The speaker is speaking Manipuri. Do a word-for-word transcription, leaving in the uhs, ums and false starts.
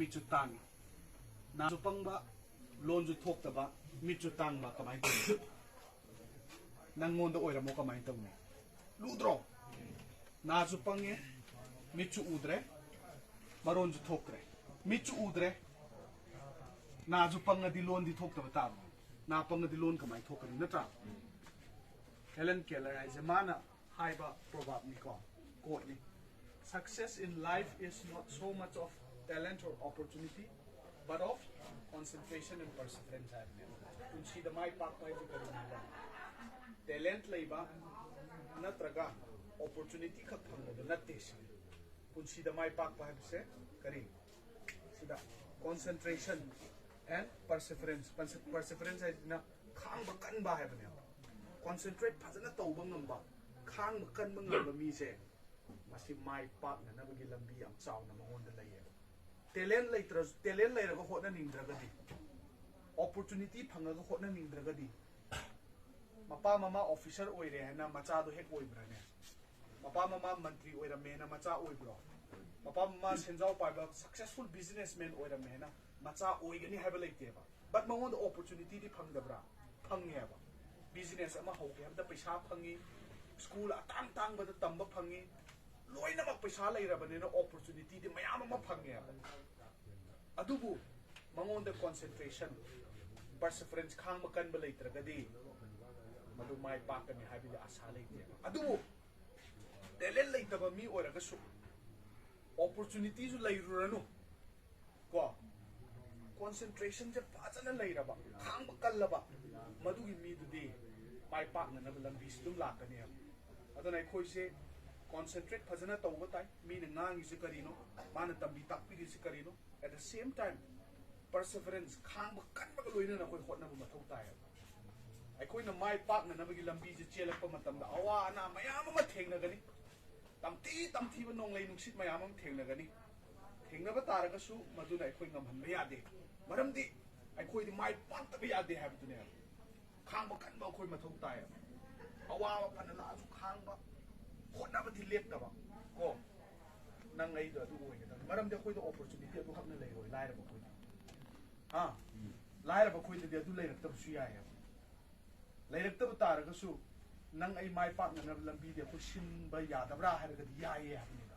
ꯃꯤꯠꯁꯨ ꯇꯥꯡꯉꯤ, ꯅꯥꯁꯨ ꯄꯪꯕ, ꯂꯣꯟꯁꯨ ꯊꯣꯛꯇꯕ, ꯃꯤꯠꯁꯨ ꯇꯥꯡꯕ, ꯀꯃꯥꯏꯅ ꯇꯧꯅꯤ? ꯅꯪꯉꯣꯟꯗ ꯑꯣꯏꯔꯝꯃꯣ, ꯀꯃꯥꯏꯅ ꯇꯧꯅꯤ? ꯂꯨꯗ꯭ꯔꯣ? ꯅꯥꯁꯨ ꯄꯪꯉꯦ, ꯃꯤꯠꯁꯨ ꯎꯗ꯭ꯔꯦ, ꯃꯔꯣꯟꯁꯨ ꯊꯣꯛꯇ꯭ꯔꯦ꯫ ꯃꯤꯠꯁꯨ ꯎꯗ꯭ꯔꯦ, ꯅꯥꯁꯨ ꯄꯪꯉꯗꯤ ꯂꯣꯟꯗꯤ ꯊꯣꯛꯇꯕ ꯇꯥꯕ꯫ ꯅꯥ ꯄꯪꯉꯗꯤ ꯂꯣꯟ ꯀꯃꯥꯏꯅ ꯊꯣꯛꯀꯅꯤ, ꯅꯠꯇ꯭ꯔꯥ? ꯍꯦꯂꯟ ꯀꯦꯂꯔ ꯍꯥꯏꯁꯦ ꯃꯥꯅ ꯍꯥꯏꯕ proverb ꯅꯤꯀꯣ, quote ꯅꯤ: "Success in life is not so much of talent or opportunity, but of concentration and perseverance" ꯍꯥꯏꯕꯅꯦ꯫ ꯄꯨꯟꯁꯤꯗ ꯃꯥꯏ ꯄꯥꯛꯄ ꯍꯥꯏꯕꯁꯤ ꯀꯔꯤꯅꯣ ꯍꯥꯏꯕ, ꯇꯦꯂꯦꯟꯠ ꯂꯩꯕ ꯅꯠꯇ꯭ꯔꯒ ꯑꯣꯄꯣꯔꯆꯨꯅꯤꯇꯤ ꯈꯛ ꯐꯪꯕꯗꯨ ꯅꯠꯇꯦ ꯁꯤꯅꯤ꯫ ꯄꯨꯟꯁꯤꯗ ꯃꯥꯏ ꯄꯥꯛꯄ ꯍꯥꯏꯕꯁꯦ ꯀꯔꯤ? ꯁꯤꯗ concentration and perseverance꯫ Perseverance ꯍꯥꯏꯁꯤꯅ ꯈꯥꯡꯕ ꯀꯟꯕ ꯍꯥꯏꯕꯅꯦꯕ꯫ ꯀꯣꯟꯁꯦꯟꯇ꯭ꯔꯦꯠ ꯐꯖꯅ ꯇꯧꯕ ꯉꯝꯕ, ꯈꯥꯡꯕ ꯀꯟꯕ ꯉꯝꯕ ꯃꯤꯁꯦ, ꯃꯁꯤ ꯃꯥꯏ ꯄꯥꯛꯅꯅꯕꯒꯤ ꯂꯝꯕꯤ ꯌꯥꯝ ꯆꯥꯎꯅ ꯃꯉꯣꯟꯗ ꯂꯩꯌꯦꯕ꯫ ꯇꯦꯂꯦꯟ ꯂꯩꯇ꯭ꯔꯁꯨ, ꯇꯦꯂꯦꯟ ꯂꯩꯔꯒ ꯍꯣꯠꯅꯅꯤꯡꯗ꯭ꯔꯒꯗꯤ, ꯑꯣꯄꯣꯔꯆꯨꯅꯤꯇꯤ ꯐꯪꯉꯒ ꯍꯣꯠꯅꯅꯤꯡꯗ꯭ꯔꯒꯗꯤ, ꯃꯄꯥ ꯃꯃꯥ ꯑꯣꯐꯤꯁꯔ ꯑꯣꯏꯔꯦ ꯍꯥꯏꯅ ꯃꯆꯥꯗꯣ ꯍꯦꯛ ꯑꯣꯏꯕ꯭ꯔꯥꯅꯦ? ꯃꯄꯥ ꯃꯃꯥ ꯃꯟꯇ꯭ꯔꯤ ꯑꯣꯏꯔꯝꯃꯦꯅ ꯃꯆꯥ ꯑꯣꯏꯕ꯭ꯔꯣ? ꯃꯄꯥ ꯃꯃꯥ ꯁꯦꯟꯖꯥꯎ ꯄꯥꯏꯕ ꯁꯛꯁꯦꯁꯐꯨꯜ ꯕꯤꯖꯤꯅꯦꯁꯃꯦꯟ ꯑꯣꯏꯔꯝꯃꯦꯅ ꯃꯆꯥ ꯑꯣꯏꯒꯅꯤ ꯍꯥꯏꯕ ꯂꯩꯇꯦꯕ꯫ ꯕꯠ ꯃꯉꯣꯟꯗ ꯑꯣꯄꯣꯔꯆꯨꯅꯤꯇꯤꯗꯤ ꯐꯪꯗꯕ꯭ꯔꯥ? ꯐꯪꯉꯦꯕ꯫ ꯕꯤꯖꯤꯅꯦꯁ ꯑꯃ ꯍꯧꯒꯦ ꯍꯥꯏꯕꯗ ꯄꯩꯁꯥ ꯐꯪꯉꯤ, ꯁ꯭ꯀꯨꯜ ꯑꯇꯥꯡ ꯇꯥꯡꯕꯗ ꯇꯝꯕ ꯐꯪꯉꯤ, ꯂꯣꯏꯅꯃꯛ ꯄꯩꯁꯥ ꯂꯩꯔꯕꯅꯤꯅ ꯑꯣꯄꯣꯔꯆꯨꯅꯤꯇꯤꯗꯤ ꯃꯌꯥꯝ ꯑꯃ ꯐꯪꯉꯦꯕ꯫ ꯑꯗꯨꯕꯨ ꯃꯉꯣꯟꯗ ꯀꯣꯟꯁꯦꯟꯇ꯭ꯔꯦꯁꯟ, ꯄꯔꯁꯤꯐꯔꯦꯟꯁ, ꯈꯥꯡꯕ ꯀꯟꯕ ꯂꯩꯇ꯭ꯔꯒꯗꯤ ꯃꯗꯨ ꯃꯥꯏ ꯄꯥꯛꯀꯅꯤ ꯍꯥꯏꯕꯒꯤ ꯑꯥꯁꯥ ꯂꯩꯇꯦꯕ꯫ ꯑꯗꯨꯕꯨ ꯇꯦꯂꯦꯟ ꯂꯩꯇꯕ ꯃꯤ ꯑꯣꯏꯔꯒꯁꯨ ꯑꯣꯄꯣꯔꯆꯨꯅꯤꯇꯤꯁꯨ ꯂꯩꯔꯨꯔꯅꯨ ꯀꯣ, ꯀꯣꯟꯁꯦꯟꯇ꯭ꯔꯦꯁꯟꯁꯦ ꯐꯖꯅ ꯂꯩꯔꯕ, ꯈꯥꯡꯕ ꯀꯜꯂꯕ, ꯃꯗꯨꯒꯤ ꯃꯤꯗꯨꯗꯤ ꯃꯥꯏ ꯄꯥꯛꯅꯅꯕ ꯂꯝꯕꯤꯁꯤ ꯑꯗꯨꯝ ꯂꯥꯛꯀꯅꯦꯕ꯫ ꯑꯗꯨꯅ ꯑꯩꯈꯣꯏꯁꯦ ꯀꯣꯟꯁꯦꯟꯇ꯭ꯔꯦꯠ ꯐꯖꯅ ꯇꯧꯕ ꯇꯥꯏ꯫ ꯃꯤꯅ ꯉꯥꯡꯉꯤꯁꯤ ꯀꯔꯤꯅꯣ, ꯃꯥꯅ ꯇꯝꯕꯤ ꯇꯥꯛꯄꯤꯔꯤꯁꯤ ꯀꯔꯤꯅꯣ, at the same time perseverance, ꯈꯥꯡꯕ ꯀꯟꯕꯒ ꯂꯣꯏꯅꯅ ꯑꯩꯈꯣꯏ ꯍꯣꯠꯅꯕ ꯃꯊꯧ ꯇꯥꯏꯌꯦꯕ꯫ ꯑꯩꯈꯣꯏꯅ ꯃꯥꯏ ꯄꯥꯛꯅꯅꯕꯒꯤ ꯂꯝꯕꯤꯁꯦ ꯆꯦꯜꯂꯛꯄ ꯃꯇꯝꯗ ꯑꯋꯥ ꯑꯅꯥ ꯃꯌꯥꯝ ꯑꯃ ꯊꯦꯡꯅꯒꯅꯤ, ꯇꯝꯊꯤ ꯇꯝꯊꯤꯕ ꯅꯣꯡꯂꯩ ꯅꯨꯡꯁꯤꯠ ꯃꯌꯥꯝ ꯑꯃ ꯊꯦꯡꯅꯒꯅꯤ꯫ ꯊꯦꯡꯅꯕ ꯇꯥꯔꯒꯁꯨ ꯃꯗꯨꯅ ꯑꯩꯈꯣꯏ ꯉꯝꯍꯟꯕ ꯌꯥꯗꯦ, ꯃꯔꯝꯗꯤ ꯑꯩꯈꯣꯏꯗꯤ ꯃꯥꯏ ꯄꯥꯛꯇꯕ ꯌꯥꯗꯦ ꯍꯥꯏꯕꯗꯨꯅꯦꯕ꯫ ꯈꯥꯡꯕ ꯀꯟꯕ ꯑꯩꯈꯣꯏ ꯃꯊꯧ ꯇꯥꯏꯌꯦꯕ꯫ ꯑꯋꯥꯕ ꯐꯅ ꯂꯥꯛꯑꯁꯨ ꯈꯥꯡꯕ, ꯍꯣꯠꯅꯕꯗꯤ ꯂꯦꯞꯇꯕ ꯀꯣ꯫ ꯅꯪ ꯑꯩꯗꯣ ꯑꯗꯨ ꯑꯣꯏꯒꯗꯕꯅꯤ꯫ ꯃꯔꯝꯗꯤ ꯑꯩꯈꯣꯏꯗ opportunity ꯑꯗꯨꯈꯛꯅ ꯂꯩꯔꯣꯏ, ꯂꯥꯏꯔꯕ ꯑꯩꯈꯣꯏꯗ꯫ ꯍꯥ? ꯂꯥꯏꯔꯕ ꯑꯩꯈꯣꯏꯗꯗꯤ ꯑꯗꯨ ꯂꯩꯔꯛꯇꯕꯁꯨ ꯌꯥꯏꯌꯦꯕ꯫ ꯂꯩꯔꯛꯇꯕ ꯇꯥꯔꯒꯁꯨ ꯅꯪ ꯑꯩ ꯃꯥꯏ ꯄꯥꯛꯅꯅꯕ ꯂꯝꯕꯤꯗꯤ ꯑꯩꯈꯣꯏ ꯁꯤꯟꯕ ꯌꯥꯗꯕ꯭ꯔꯥ ꯍꯥꯏꯔꯒꯗꯤ ꯌꯥꯏꯌꯦ ꯍꯥꯏꯕꯅꯤ꯫